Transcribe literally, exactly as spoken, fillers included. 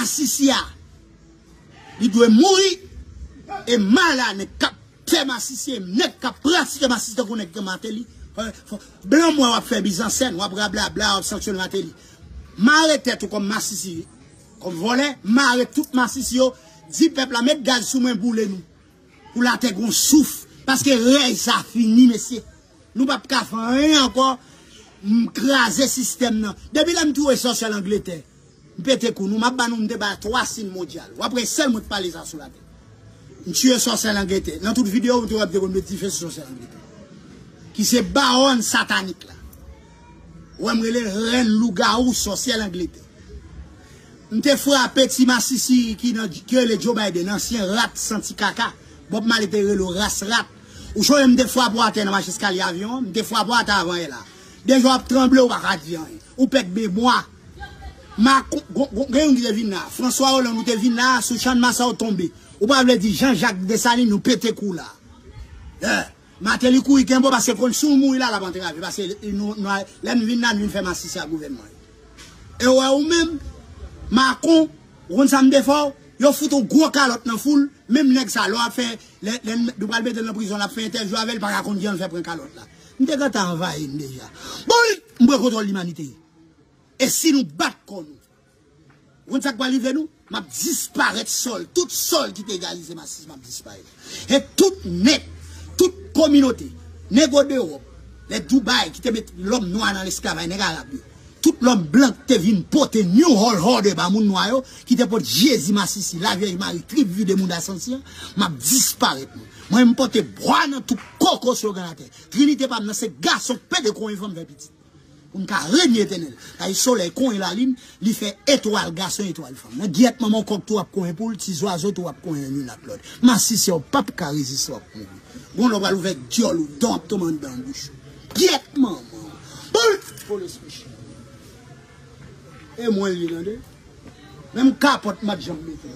masisi a. Li dwe mouri. E malè nèg k ap fè masisi, e nèg k ap pratike masisi tankou nèg k mate li. Fò, fò, blan m wè w ap fè mizansèn, w ap rablabla, w ap sanksyone mate li. Mare tèt ou kòm masisi, kòm vòlè, mare tout masisi yo, di pèp la met gaz sou mwen, boule nou. Pou latè gon souf. Paske rèy sa fini, mesye. Nou p ap ka fè anyen ankò. M kraze sistèm nan. Depi lè m touye sòsyè Langletè, m pete kou nou. M ap ba nou, m te ba twa siy mondyal. W ap wè sèl mwen k pale sa sou latè. M tiye sòsyè Langletè. Nan tout videyo, m te wè m te konn met dife sou sòsyè Langletè. Ki se bawòn satanik la. Ou wè m rele l rèn lougawou sòsyè Langletè. M te frape ti masisi ki nan, ki rele Joe Biden, ansyen rat santi kaka. Bob Marley te rele w ras rat. Ou sonje m te frape w atè nan mach eskalye avyon an? M te frape w atè avan yè la. Deja w ap tranble, ou pa ka di anyen. Ou pèd memwa. Macron, gon, gon, gen youn ki te vin la. François Hollande, ou te vin la, sou Channmas ou tonbe. Ou pa vle di Jean-Jacques Dessalines, nou pete kou la. Yeah. Martelly kouri kenbe w paske l konn si w mouri la, l ap antrave. Paske nou, nou, lè n vin la, n vin fè masisi a gouvènman yo. E w wè ou menm, Macron, ou konn sa m te fè w? Yo fout yon gwo kalòt nan foul, menm nèg sa, lè w ap fè, lè, lè n, nou pral mete l nan prizon, l ap fè entèvyou avè l, pa ka konn kijan l fè pran kalòt la. M te gentan anvayi n deja. Bon, m pran kontwòl limanite. E si nou bat kò nou, ou konn sa k pral rive nou? M ap disparèt sòl. Tout sòl ki te egalize masisi, m ap disparèt. E tout nèg, tout kominote, nego dewòp, nèg Dubai ki te met lòm nwa nan lesklavaj, nèg arab yo. Tout lòm blan ki te vin pote new hòl hòde ba moun nwa yo, ki te pot Jezi masisi, Lavyèj Mari, trip vide moun asansi an, m ap disparèt mwen. Mwen m pote bwa nan tout koko slogan latè. Trinite pa m nan se gason k pede konyen fanm fè pitit. Pou n ka renye etènèl. Kay solèy konyen lalin, li fè etwal gason, etwal fanm. Nan gyèt manman w kòk tou ap konyen poul, ti zwazo tou ap konyen youn ak lòt. Masisi a w p ap ka reziste, w ap mouri. Gon lè w pral ouvè dyòl ou, dan ap tonbe anndan bouch ou. Gyèt manman w. Boul! Polis mechan. E mwen li tande. Menm kapòt m pa t janm mete.